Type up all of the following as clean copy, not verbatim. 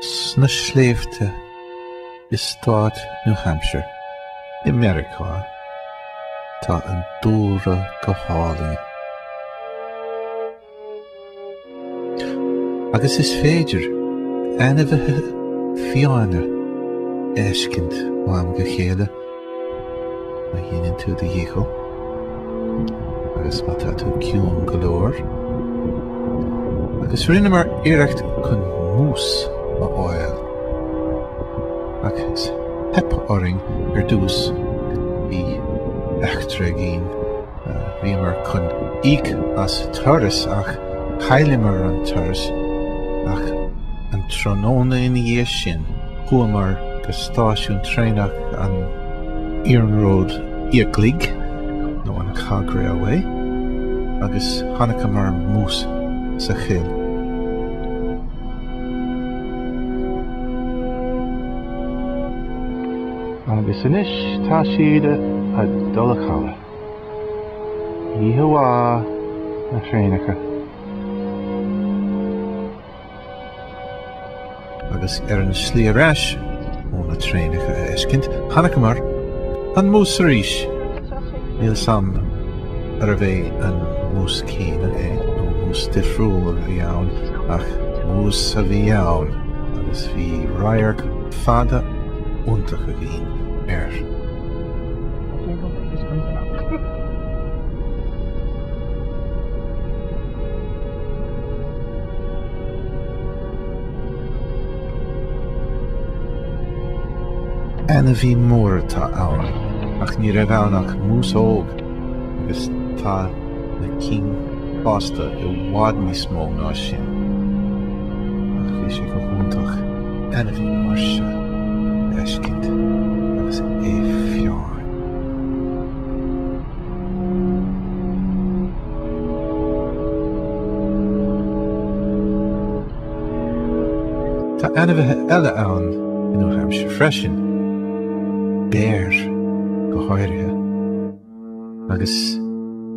Sna sléibhte i stát New Hampshire i Meiriceá, tá an dúlra go hálainn. Agus is féidir ainmhithe fiáine a fheiscint ó am go chéile má dhéanann tú do dhícheall agus má tá tú ciúin go leor. Agus rinneamar iarracht chun mús a fháil, ach theip orainn ar dtús bhí eachtra againn. Bhíomar chun íoc as turas ach chailleamar an turas ach an tráthnóna ina dhiaidh sin chuamar go stáisiún traenach an Iarnróid Fhiaclaigh, nó an Cog Railway, agus chonaiceamar mús sa choill. Agus anois tá siad ag dul a chodladh. Oíche mhaith, na traenacha. Agus ar an slí ar ais ó na traenacha a fheiscint, chonaiceamar an mús arís! Níl 's a'm arbh é an mús céanna é nó mús difriúil a bhí ann ach mús a bhí ann agus bhí radharc fada iontach againn air. Ainmhí mór atá ann, ach ní raibh ann ach mús óg, agus tá na cinn fásta i bhfad níos mó ná sin. Ach bhí sé go hiontach ainmhí mar seo a fheiscint agus é fiáin. Tá ainmhithe eile ann i New Hampshire freisin, béir go háirithe, agus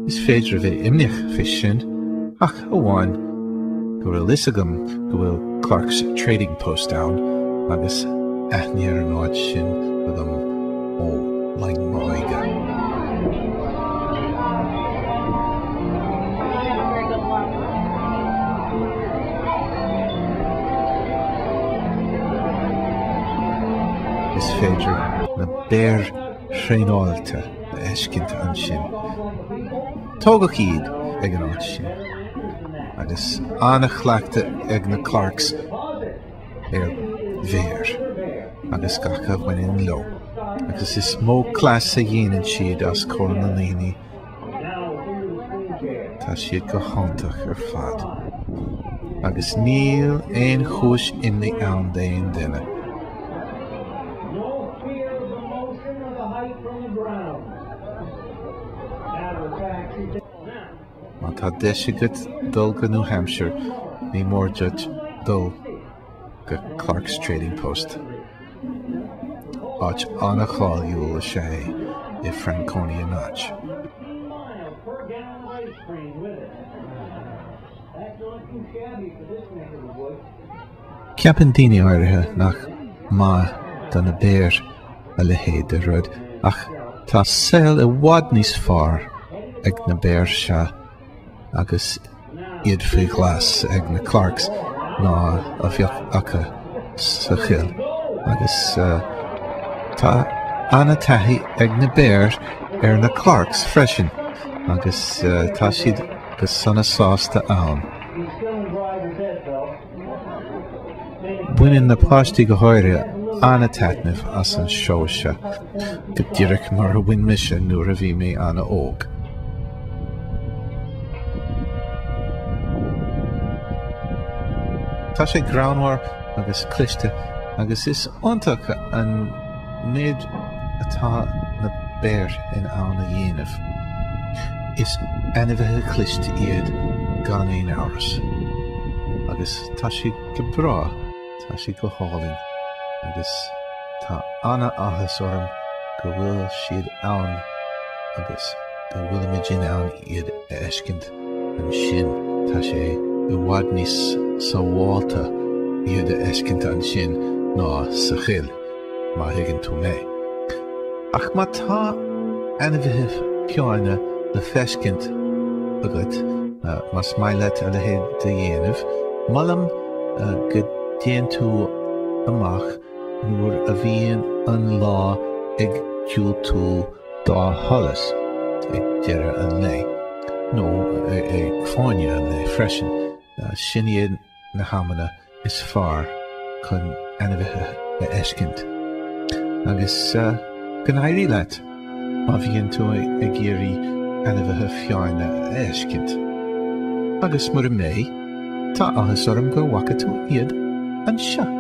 is féidir a bheith imníoch fé sin ach amháin go bhfuil fhios agam go bhfuil Clark's Trading Post ann agus aithne ar an áit sin agam ó linn m'óige. Is féidir na béir thraenáilte a fheiscint ansin. Tógadh iad ag an áit sin, agus an-chleachtadh ag na Clarks ar bhéir agus gach a bhaineann leo, agus is mó cleas a dhéanann siad os comhair na ndaoine. Tá siad go hiontach ar fad. Agus níl aon chúis imní ann d'aon duine. Má tá deis agat dul go New Hampshire, ní mór duit dul go Clark's Trading Post. Áit an-cháiliúil is ea é i Franconia Notch. Ceapann daoine áirithe nach maith do na béir a leithéid de rud ach tá saol i bhfad níos fearr ag na béir seo agus iad faoi ghlas ag na Clarks ná a bheadh acu sa choill agus tá an-taithí ag na béir ar na Clarks freisin agus tá siad go sona sásta ann. Baineann na páistí go háirithe an-taitneamh as an seó seo, go díreach mar a bhain mise nuair a bhí mé an-óg. Tá sé greannmhar agus cliste agus is iontach an méid atá na béir in ann a dhéanamh. Is ainmhithe cliste iad gan aon amhras. Agus tá siad go breá, tá siad go hálainn agus tá an-áthas orm go bhfuil siad ann agus go bhfuilimid in ann iad a fheiscint ansin. Tá sé i bhfad níos sábháilte. iad a fheiscint ansin ná sa choill, má thuigeann tú mé. Ach má tá ainmhithe fiáine le feiscint agat, más maith leat a leithéid de dhéanamh, molaim go dtéann tú amach nuair a bhíonn an lá ag diúltú dá sholas ag deireadh an lae, nó ag fáinne an lae freisin. Sin iad na hamanna is fearr chun ainmhithe a fheiscint. Agus go n-éirí leat má bhíonn tú ag iarraidh ainmhithe fiáine a fheiscint. Agus mura mbeidh, tá áthas orm go bhfaca tú iad anseo!